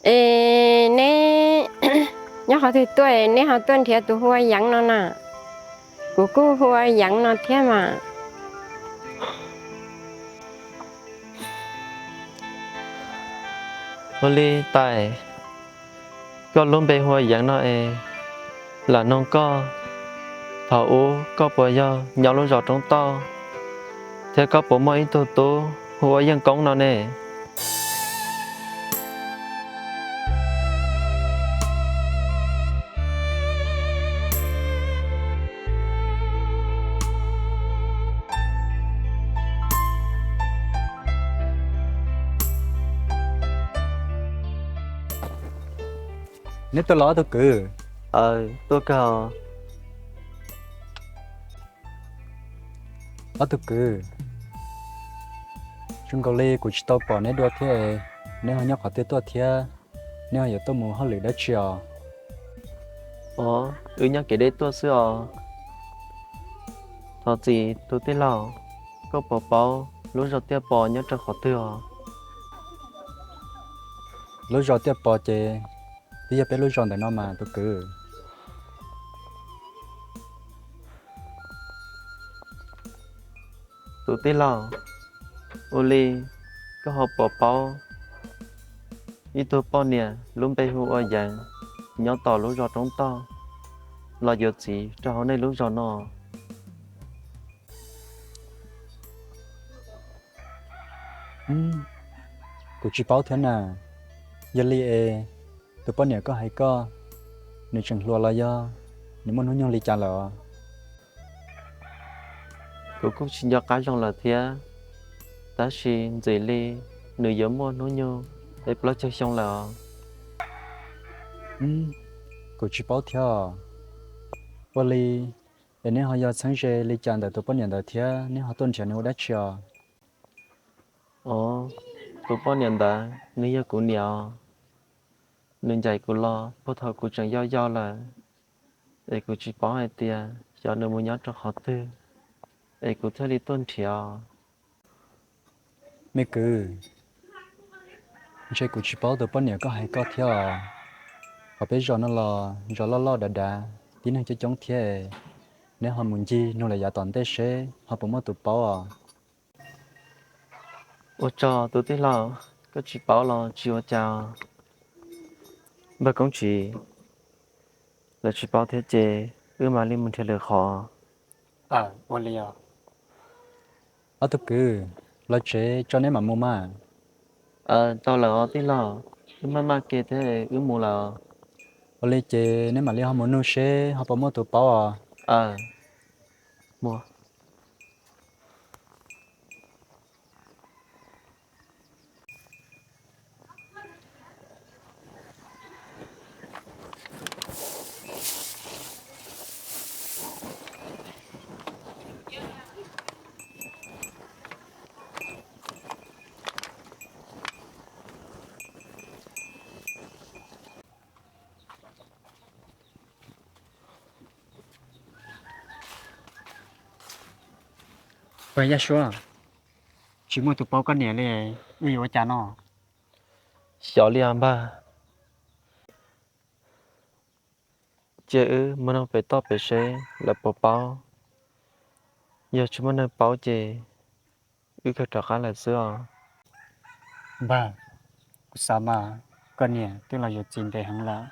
Es neb nyob qhov twg tuaj es neb ho tuaj nrhiav tus hu ua Yeev no na? Kuv kuj hu ua Yeev no thiab mas. Ua li tais, koj lub npe hu ua Yeev no es, lam noog koj, thaum ub koj puas yog nyob lub zos Roob Toj, thiab koj puas muaj ib tug tub hu ua Yeej Koob no ne? Neb tuaj los ob tug kwv? Aw, tuaj kawg. Ob tug kwv, zoo nkaus li kuv tsis tau pom neb dua thiab, neb ho nyob qhov twg tuaj thiab, neb ho yuav tuaj mus hauj lwm dab tsi os? Os, wb nyob kev deb tuaj xwb os. Thov txim tus tij laug, koj puas paub lub zos Tiaj Pos nyob rau qhov twg os? Lub zos Tiaj Pos ces twb yog peb lub zos ntawm no mas tus kwv. Tus tij laug, ua li koj ho puas paub ib tug poj niam lub npe hu ua Yeev nyob tom lub zos Roob Toj los yuav txiv rau hauv nej lub zos no? Kuv tsis paub thiab na. Yog li es tus poj niam koj hais koj, nws tseem hluas los yog nws muaj hnub nyoog li cas lawm os? Kuv kuj tsis nco qab zoo lawm thiab, tab sis ntxim li nws yuav muaj hnub nyoog peb plaub caug xyoo lawm os. Kuv tsis paub thiab os. Ua li es neb ho yog txheeb ze li cas ntawm tus poj niam ntawd thiab neb ho tuaj nrhiav nws ua dab tsi os? Os, tus poj niam ntawd nws yog kuv niam os. Nws ncaim kuv los puag thaum kuv tseem yau yau lawm, es kuv tsis paub hais tias xyov nws mus nyob rau qhov twg, es kuv thiaj li tuaj nrhiav. Me kwv, ntshe kuv tsis paub tus poj niam koj hais koj thiab os. Hos peb zos no los zos loj loj dav dav, tib neeg coob coob thiab, neb ho mus ncig nug lawm yav tom ntej seb ho puas muaj tus paub os. Ua tsaug tus tij laug, koj tsis paub los tsis ua cas. Npawg Koob Tsiv, lawv tsis paub thiab ces wb mam li mus nrhiav lwm qhov. Ua li os. Ob tug kwv, los tsev tso neb mam mus mas. Tau lawm os tij laug, wb maj maj ke thiab wb mus lawm. Ua li ces neb mam li ho mus nug seb ho puas muaj tus paub os. Pog Yaj Suab, tsis muaj tus paub koj niam li, wb yuav ua cas no? Xyov li os npawg. Cia wb mus nug pem toj pem seb lawv puas paub. Yog tsis muaj neeg paub ces wb kawg rov qab lawm xwb os. Npawg, kuv xav mas koj niam twb los yuav txiv ntev heev lawm,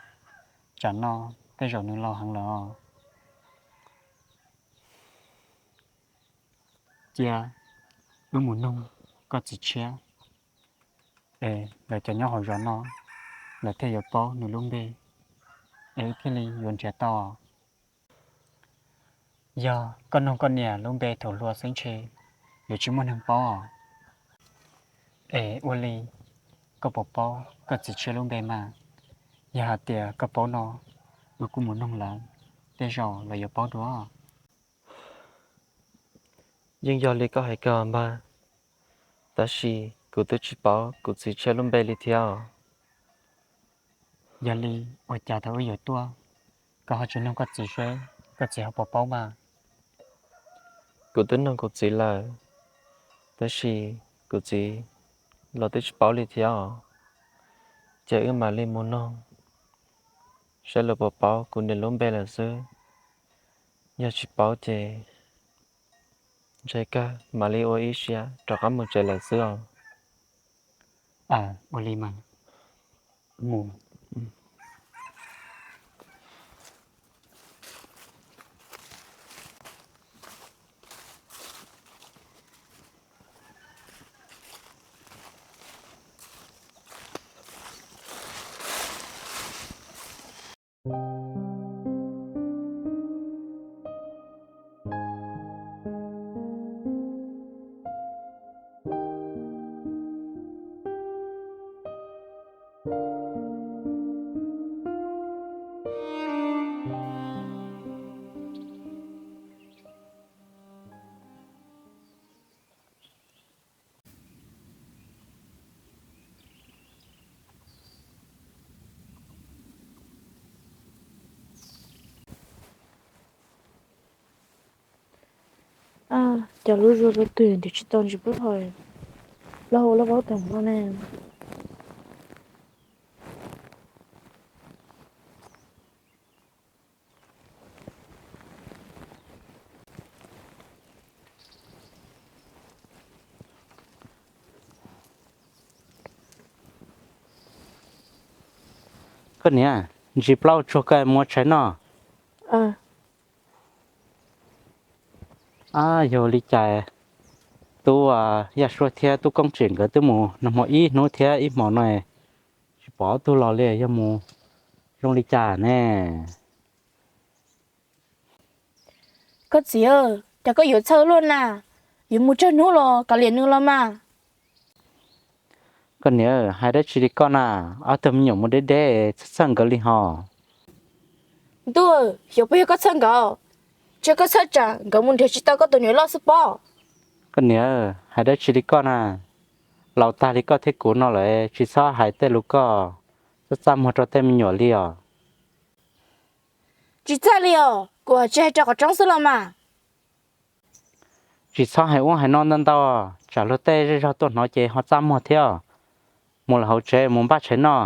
tsam no tej zaum nws laus heev lawm os. Cia wb mus nug koj txiv tshiab, es lawv cov nyob hauv zos no lawv thiaj yuav paub nws lub npe, es wb thiaj li yuav nrhiav tau. Yog koj nug koj niam lub npe thaum hluas xwb ntshe yuav tsis muaj neeg paub os. Es ua li, koj puas paub koj txiv tshiab lub npe mas? Yog hais tias koj paub no, wb kuj mus nug lawv, tej zaum lawv yuav paub dua. Yeej yog li koj hais kawg npawg, tab sis kuv twb tsis paub kuv txiv tshiab lub npe li thiab os. Yog li, ua cas thaum wb yuav tuaj, koj ho tsis nug koj txiv seb koj txiv ho puas paub mas? Kuv twb nug kuv txiv lawm, tab sis kuv txiv los twb tsis paub li thiab os. ces wb mam li mus noog saib lawv puas paub kuv niam lub npe lawm xwb. Yog tsis paub ces ntshe koj mam li ua ib siab rov qab mus tsev lawm xwb os. Ua li mas mus. Cov lub zuag rau twg nrhiav tsis tau ntsis pub hos, loj hauv loj paub tag no ne. Koj niam, ntsis plaub tsuag koj mus ua tshais noj. Yog li cas tub Yaj Suab thiab tub Koob Tsim nkawd twb mus nag hmo ib hnub thiab ib hmos no tsis pom ob tug los li, yog mus zoo li cas ne? Koj txiv, cas koj yuav txhawj luaj na? Yuav mus tsawg hnub los kav liam nws los mas. Koj niam, hais dab tsi li koj na, ob tug me nyuam mus deb deb txhawj txhawj nkawd li hos. Ntuj, xyov puas yog koj txhawj nkawd, ntshe koj txhawj tsam nkawd mus nrhiav tsis tau koj tus niam loj xwb pob. Koj niam, hais dab tsi li koj na, laus tag li koj thiab kuv no lawm tsis txhob hais tej lus koj txaj txaj muag rau tej me nyuam li os. Tsis txaj li os, kuv tsis hais rau qhov tseeb xwb los mas. Tsis txhob hais ub hais no ntau ntau, tsam luag tej zej zog tuaj hnov ces ho txaj muag thiab. Mus lawm hauv tsev mus npaj tshais noj.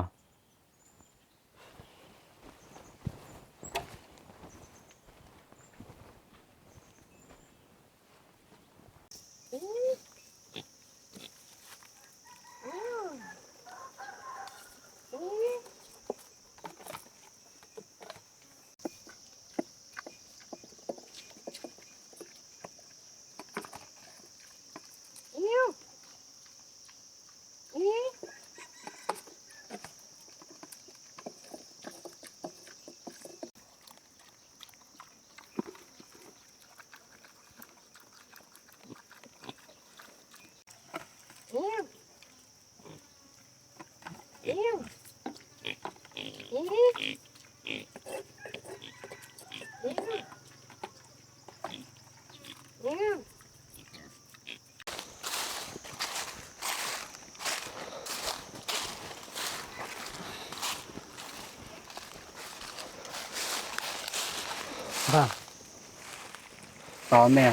Tod me,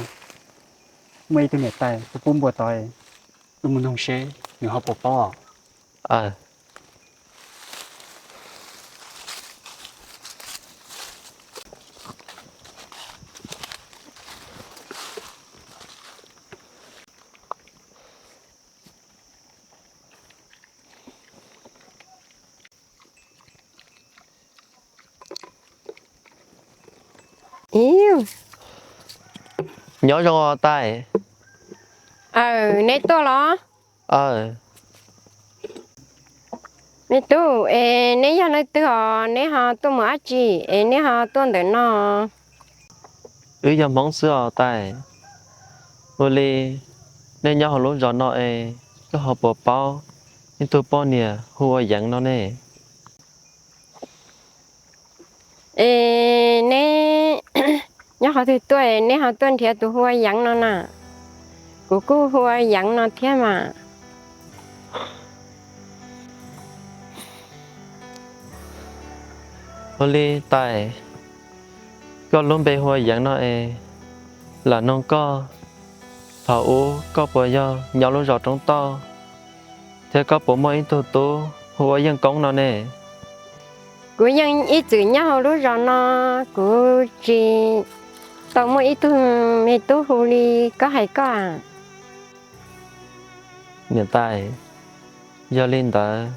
muaj ib tug niam tais kuv pub npua tod, wb mus noog seb nws ho puas paub. Nyob zoo os tais. Aw, neb tuaj los? Me tub, es neb yog leej twg os? Neb ho tuaj mus dab tsi es neb ho tuaj ntawm no? Wb yog Hmoob xwb os tais. Ua li, nej nyob hauv lub zos no es koj ho puas paub ib tug poj niam hu ua Yeev no ne? Es neb nyob qhov twg tuaj es neb ho tuaj nrhiav tus hu ua Yeev no na? Kuv kuj hu ua Yeev no thiab mas. Ua li tais, koj lub npe hu ua Yeev no es, lam noog koj, thaum ub koj puas yog nyob lub zos Roob Toj, thiab koj puas muaj ib tug tub hu ua Yeej Koob no ne. Kuv yeej ib txwm nyob hauv lub zos no, kuv tsis tau muaj ib tug me tub hu li koj hais koj a. Niam tais, yog li ntawd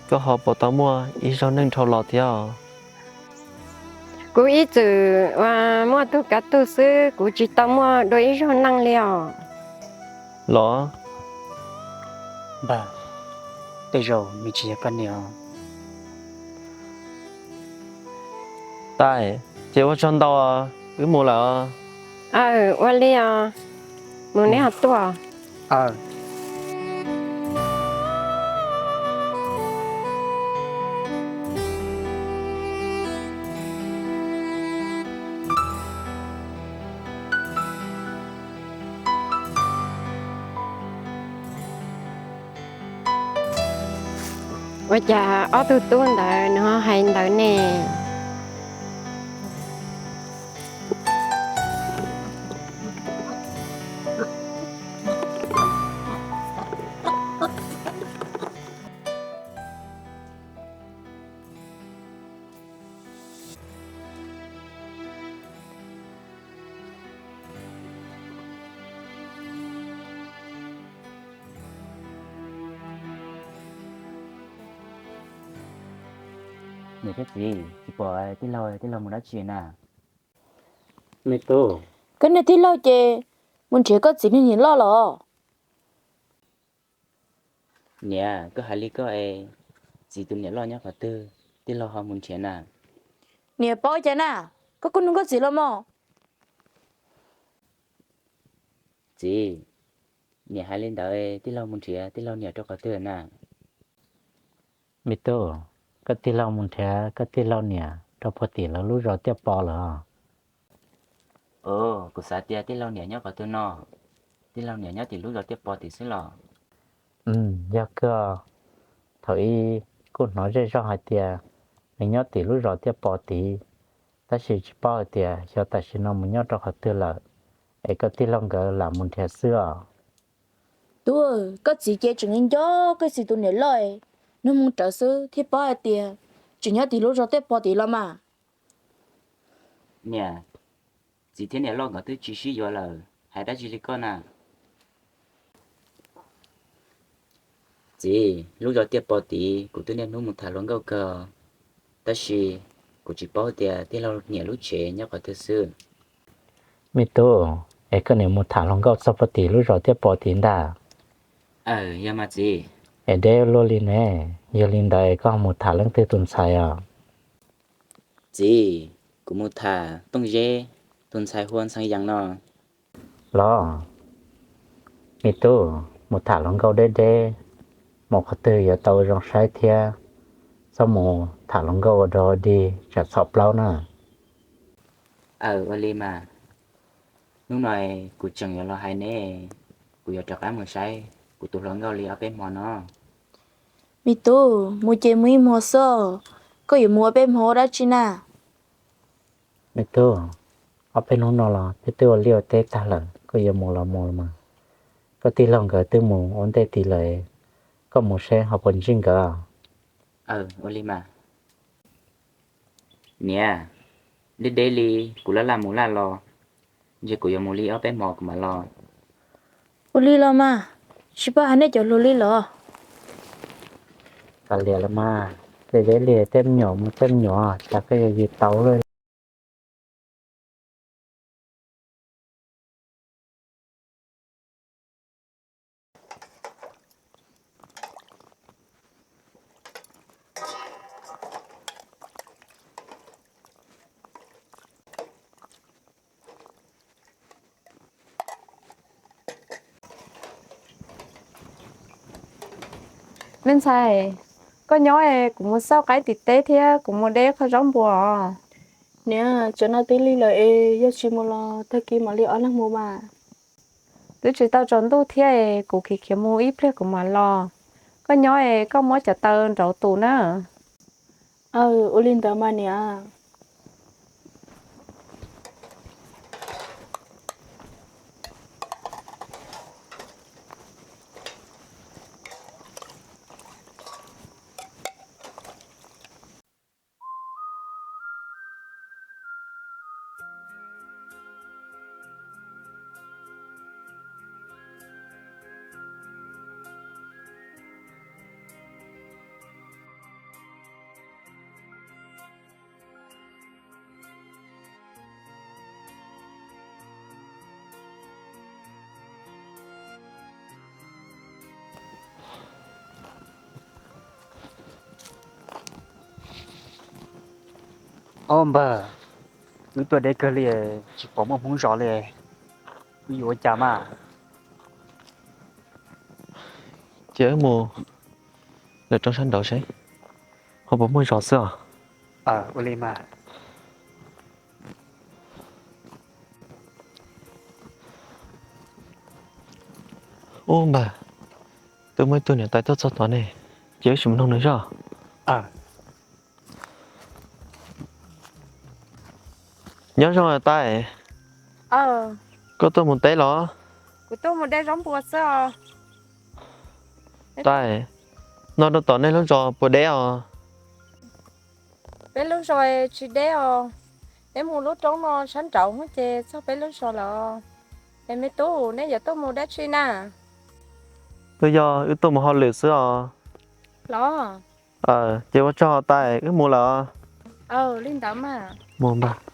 koj ho puas tau muaj ib zaug neej dhau los thiab? Kuv ib txwm muaj tug kav tug xwb, kuv tsis tau muaj dua ib zaug neej li os. Los, npawg, tej zaum nws tsis yog koj niam. Tais, ces ua tsaug ntau, wb mus lawm. Aw, ua li os, mus neb ho tuaj. Ua cas ob tug tub ntawd nws ho hais ntawd ne? Niam thiab txiv, tsis pom tij laug, tij laug mus dab tsi na? Me tub, koj niag tij laug ces mus nrhiav koj txiv niag niam loj los? Niam, koj hais li koj es, txiv tus niam loj nyob qhov twg, tij laug ho mus nrhiav na? Niam paub cas na, koj kuj nug koj txiv los mog. Txiv, niam hais li ntawd, tij laug mus nrhiav tij laug niam rau qhov twg na? Me tub, koj tij laug mus nrhiav koj tij laug niam rau puag tim lawv lub zos Tiaj Pov lawm os. Kuv xav tias tij laug niam nyob qhov twg no, tij laug niam nyob tim lub zos Tiaj Pov tid xwb los? Yog kawg, thaum ub kuj hnov zej zog hais tias nws nyob tim lub zos Tiaj Pov tid, tab sis tsis paub hais tias xyov tam sim no mus nyob rau qhov twg lawm, es koj tij laug nkawd lam mus nrhiav xwb os. Tub, koj txiv ces tseem nco koj txiv tus niam loj, nug mus rawv xwb thiaj paub hais tias tseem nyob tim lub zos Tiaj Pov tid los mas. Niam, txiv thiab niam loj nkawd twb tsis sib yuav lawm, hais dab tsi li koj na? Txiv, lub zos Tiaj Pov tid kuv twb niaj hnub mus tham hluas nkauj kawg, tab sis kuv tsis paub tias tij laug niam lub tsev nyob qhov twg xwb. Me tub, es koj niam mus tham hluas nkauj txog puag tim lub zos Tiaj Pov tid ntag? Yog mas txiv. Es deb luaj li ne, yog li ntawd es koj mus tham leej twg tus ntxhais os? Txiv, kuv mus tham Tooj Zeb, tus ntxhais hu ua Ntxhee Yees no. Los, me tub, mus tham hluas nkauj deb deb, mus qhov twg yuav tau zoo saib thiab, txhob mus tham hluas nkauj ua dog dig tsam txhom plaub na. Aw, ua li mas, hnub no kuv tseem yuav los hais ne, kuv yuav rov qab mus saib kuv tus hluas nkauj li ob peb hmo no. Me tub, mus ces mus ib hmo xwb, koj yuav mus ua peb hmo ua dab tsi na? Me tub, ob peb hnub no los peb twb ua liaj ua teb tag lawm, koj yuav mus los mus mas. Koj tij laug nkawd twb mus ua ntej tid lawm, koj mus seb ho puas ntsib nkawd. Aw, ua li mas. Niam, deb deb li, kuv laj laj mus laj los, ntshe kuv yuav mus li ob peb hmo kuv mam los. Ua li los mas, tsis pab hais nej cov hluas li los? Kav liam los mas, deb deb li tej me nyuam mus tej me nyuam, cas koj yuav yws tau lawm. Me ntxhais, koj nyob es kuv mus xauj qaib tim teb thiab kuv mus de qho zaub npua os. Niam, tsam no twb lig lawm es yog tsis mus los tag kis mam li ob leeg mus mas. Twb tsis tau tsaus ntuj thiab es kuv khiav khiav mus ib pliag kuv mam los. Koj nyob es koj muab cov taw nraud tus na. Aw, ua li ntawd mas niam. Ob npawg, wb tuaj deb kawg li, tsis pom muaj hmoob zos li, wb yuav ua cas mas? Ces wb mus lawm rau sab nraud seb ho puas muaj zos xwb os. Ua li mas. Ub npawg, twb muaj ib tug niam tais tuaj txog tod ne, ces wb sim mus nug nws zoj. Nyob zoo tais. Koj tuaj mus teb los? Kuv tuaj mus de zaub npua xwb os. Tais, no rau tom nej lub zos puas deb os? Peb lub zos tsis deb os. Neb mus lub roob no sab nraud ces txog peb lub zos lawm. Es me tub, neb yuav tuaj mus dab tsi na? Twb yog wb tuaj mus hauj lwm xwb os. Los? Ces ua tsaug tais, wb mus lawm. Li ntawd mas. Mus npawg.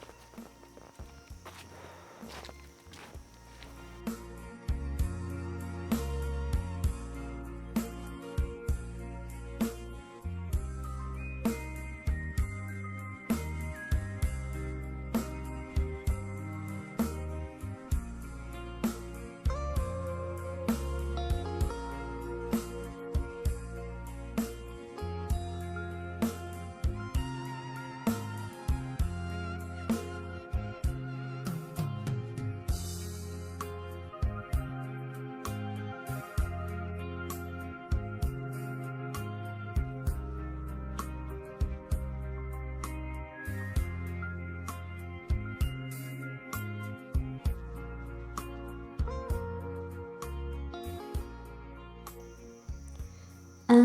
Ab,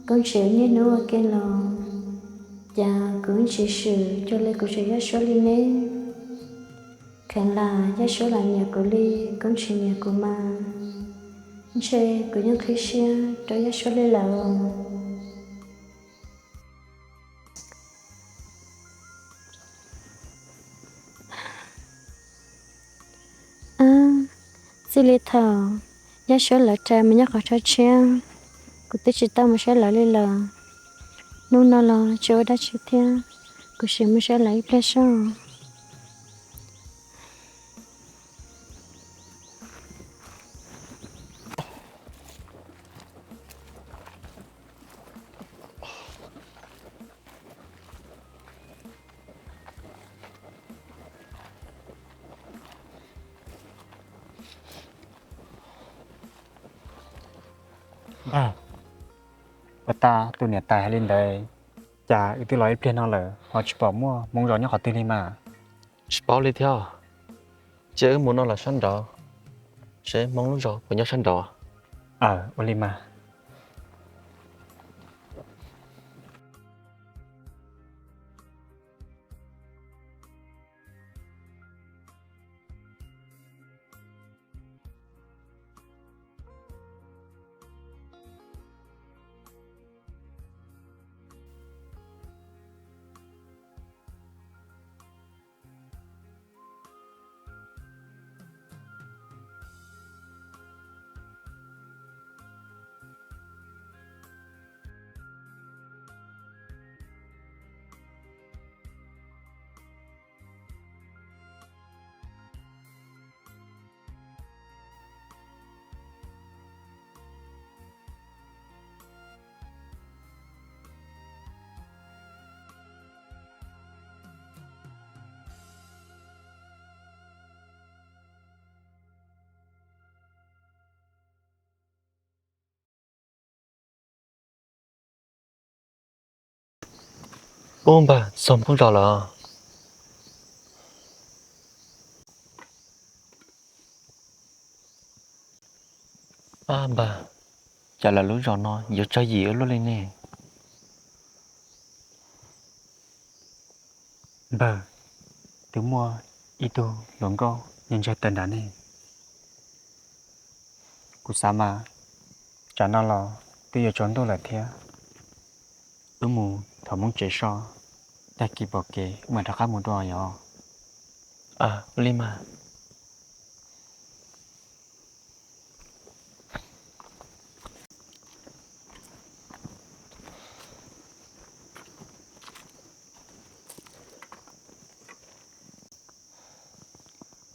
koj tseem niaj hnub ua ke los, cas kuv tsis swm cuag li kuv tseem Yaj Suab li ne? Kheev lam Yaj Suab lam nyiam kuv li koj tsis nyiam kuv mas, ntshe kuv yeej qhib siab rau Yaj Suab li lawm. Ab, txij li thaum Yaj Suab lawv rais mus nyob qhov chaw tshiab, kuv twb tsis tau mus saib lawv li lawm. Hnub no los tsis ua dab tsi thiab, kuv sim mus saib lawv ib pliag soj. Npawg, puas tas tus niam tais hais li ntawd, cas wb twb los ib pliag no lawm ho tsis pom muaj hmoob zos nyob qhov twg li mas? Tsis paub li thiab, cia wb mus no los sab nraud, seb hmoob lub zos puas nyob sab nraud. Aw, ua li mas. Ub npawg, txog hmoob zos lawm. Ab npawg, cas lawv lub zos no yuav tsawg yim ua luaj li ne? Npawg, twb muaj ib tug hluas nkauj ntsawg tawm nram ne. Kuv xav mas tsam no los twb yuav tsaus ntuj lawm thiab. Wb mus thov hmoob tsev so, tag kis pom kev mam rov qab mus dua yom. Ua li mas.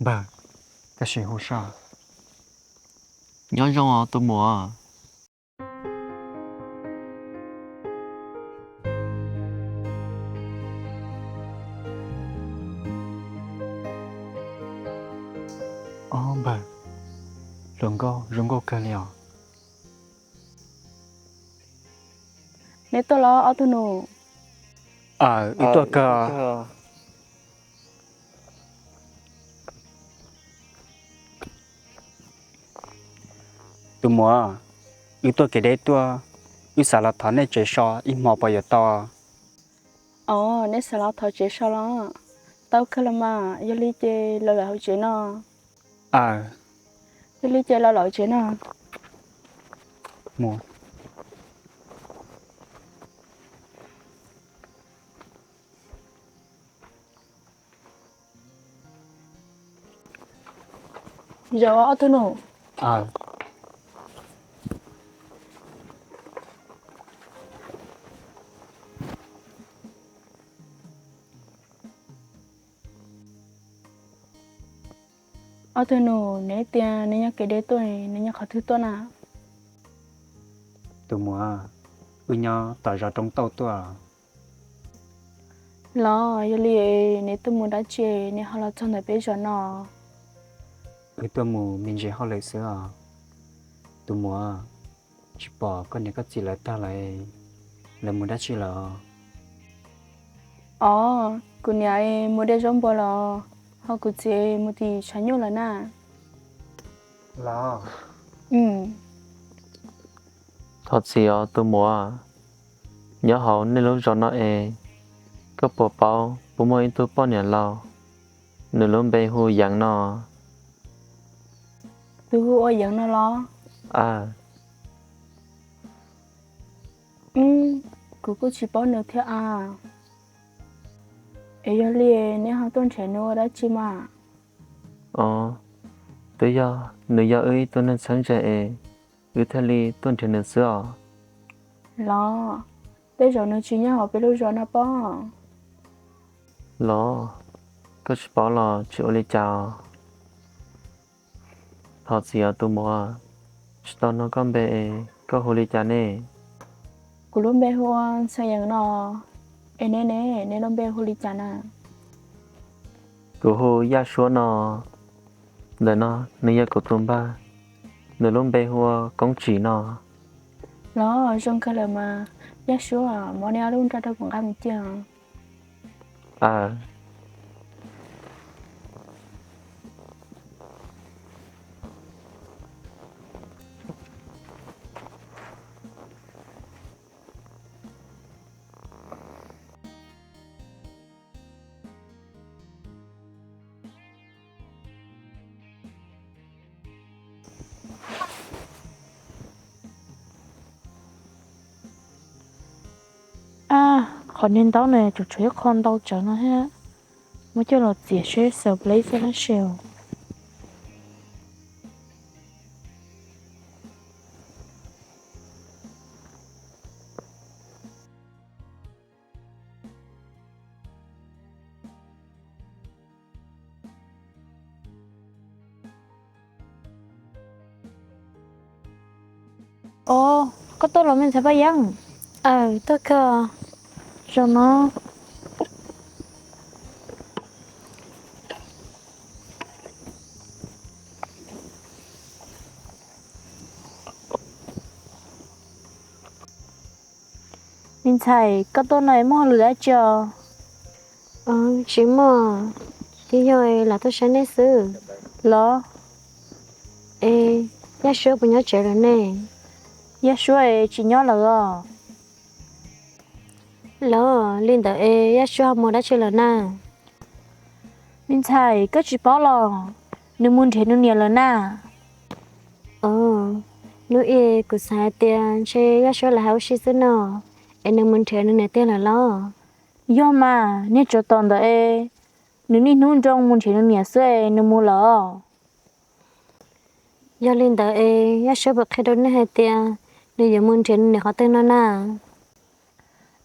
Npawg, koj sim hu soj. Nyob zoo os tus muam. Ob npawg, hluas nkauj zoo nkauj kawg li os. Neb tuaj los ob tug nus? Aw, wb tuaj kawg. Tus muam, wb tuaj kev deb tuaj, wb xav los thov nej tsev so ib hmo puas yuav tau? Os, neb xav los thov tsev so los? Tau kawg los mas, yog li ces los lawm hauv tsev no. Aw, yog li ces los lawm hauv tsev no. Zaum ob tug nus. Ob tug nus, neb tias neb nyob kev deb tuaj, neb nyob qhov twg tuaj na? Tus muam, wb nyob tom zos Roob Tauj tuaj. Los yog li neb tuaj mus dab tsi neb ho los txog ntawm peb zos no? Wb tuaj mus me ntsis hauj lwm xwb os. Tus muam, tsis pom koj niam koj txiv lawv tag lawm, lawv mus dab tsi lawm? Os, kuv niam mus de zaub npua los, ho kuv txiv mus tim tshav nyuj lawm na. Los, thov txim os tus muam, nyob hauv nej lub zos no es koj puas paub puas muaj ib tug poj niam laus, nws lub npe hu Yeev no? Tus hu ua Yeev no los? Aw, kuv kuj tsis paub nws thiab a. Es yog li neb ho tuaj nrhiav nws ua dab tsi mas? Os, twb yog nws yog wb ib tug neeg txheeb ze es wb thiaj li tuaj nrhiav nws xwb os. Los, tej zaum nws tsis nyob hauv peb lub zos no pob? Los, koj tsis paub los tsis ua li cas os. Thov txim os tus muam, tsis tau hnov koj npe es koj hu li cas ne? Kuv lub npe hu ua Ntxhee Yeev no, es neb ne, neb lub npe hu li cas na? Kuv hu Yaj Suab no. Ntawm no nws yog kuv tus npawg, nws lub npe hu ua Koob Tsim no. Los zoo kawg lawm mas, Yaj Suab, muab neb ob lub nroj rau kuv nqa mus cia. Aw. A, qhov niag ntaub no tseem tshuav ib qho ntau tsawv no thiab. Muab coj los txiav seb xaws pleb xwb lab se os. Os, koj tuaj los me ntxhais Paj Yeeb? Aw, tuaj kawg. Zaum no me ntxhais, koj tuaj no muaj hauj lwm dab tsi os? Tsis muaj, twb yog lam tuaj saib nej xwb. Los, es Yaj Suab puas nyob tsev lawm ne? Yaj Suab es tsis nyob lawm os. Los li ntawd es Yaj Suab ho mus dab tsi lawm na? Me ntxhais, koj tsis paub los? Nws mus nrhiav nws niam lawm na. Os, hnub ib kuv xav hais tias ntshe Yaj Suab lawv hauv si xwb no, es nws mus nrhiav nws niam tiag lawm los? Yog mas, niag tsov tom ntawd es, nws niaj hnub nroo mus nrhiav nws niam xwb es nws mus lawm. Yog li ntawd es Yaj Suab puas qhia rau nej hais tias nws yuav mus nrhiav nws niam qhov twg no na?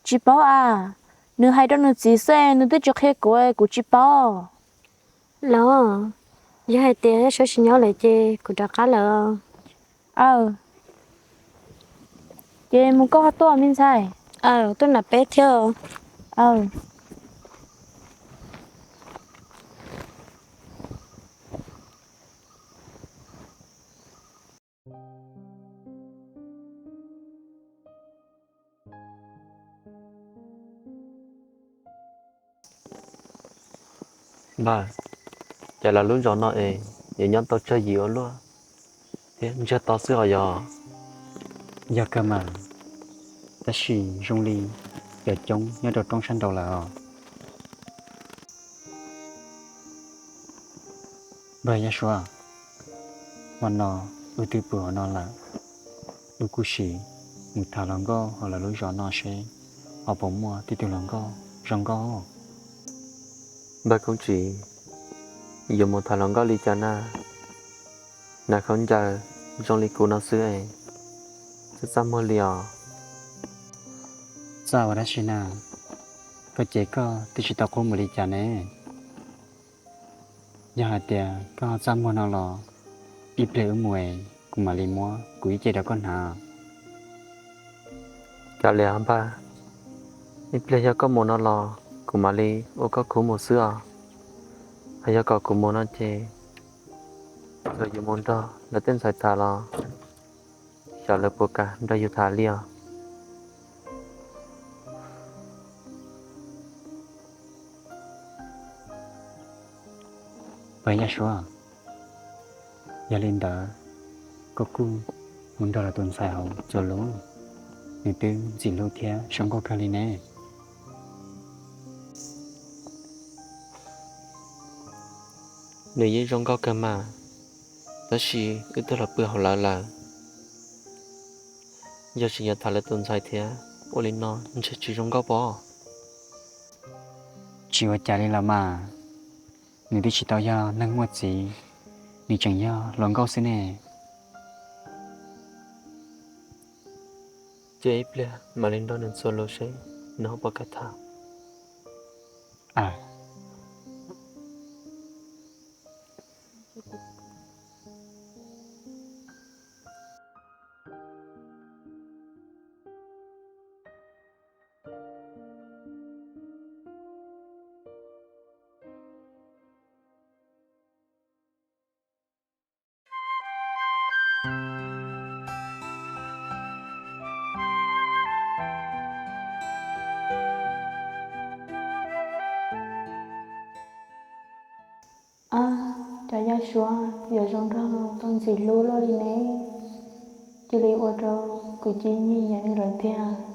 Tsis paub a, nws hais rau nws txiv xwb es nws twb tsis qhia kuv, kuv tsis paub. Los, Yog hais tias Yaj Suav tsis nyob lawm ces kuv rov qab lawm. Aw, ces mus koj ho tuaj me ntxhais. Aw, tuaj nram peb thiab. Aw. Npawg, cas lawv lub zos no es yuav nyob tau tsawg yim ua luaj thiab ntsiag to xwb os yog? Yog kawg mas, tab sis zoo li cov coob nyob rau roob sab nraud lawm os. Npawg Yaj Suav, hmo no wb twb pw hauv no lawm, wb kuj sim mus tham hluas nkauj hauv lawv lub zos no seb ho puas muaj tib tug hluas nkauj zoo nkauj. Npawg Koob Tsim, yuav mus tham hluas nkauj li cas na? Hnav khaub ncaws zoo li kuv no xwb es txaj txaj muag li os. Txaj ua dab tsi na, koj ces koj twb tsis tau qub mus li cas ne. Yog hais tias koj ho txaj muag no los, ib pliag wb mus es kuv mam li muab kuv ib ce rau koj hnav. Kav liam npawg, ib pliag yog koj mus no los kuv mam li ua koj khub mus xwb os. Hos yog kom kuv mus no ces txawm yuav mus nrog lawv tej ntxhais tham los xyov lawv puas kam nrog yus tham li os. Npawg Yaj Suav, yog li ntawd koj kuj mus nrog lawv tus ntxhais hauv txuas lus, nws twb ntxim hlub thiab zoo nkauj kawg li ne. Nws yeej zoo nkauj kawg mas, tab sis wb twb los pw hauv lawv lawm. Yog tsis yog tham lawv tus ntxhais thiab ua li no ntshe tsis zoo nkauj pob. Tsis ua cas li los mas, nws twb tsis tau yog neeg muaj txiv, nws tseem yog hluas nkauj xwb ne. Cia ib pliag mam li nrog nws txuas lus seb nws ho puas kam tham. Ab, cov Yaj Suav yuav zoo nraug tau ntxim hlub luaj li ne, cia li ua rau kuv cia nyiag yam li lawv tiag.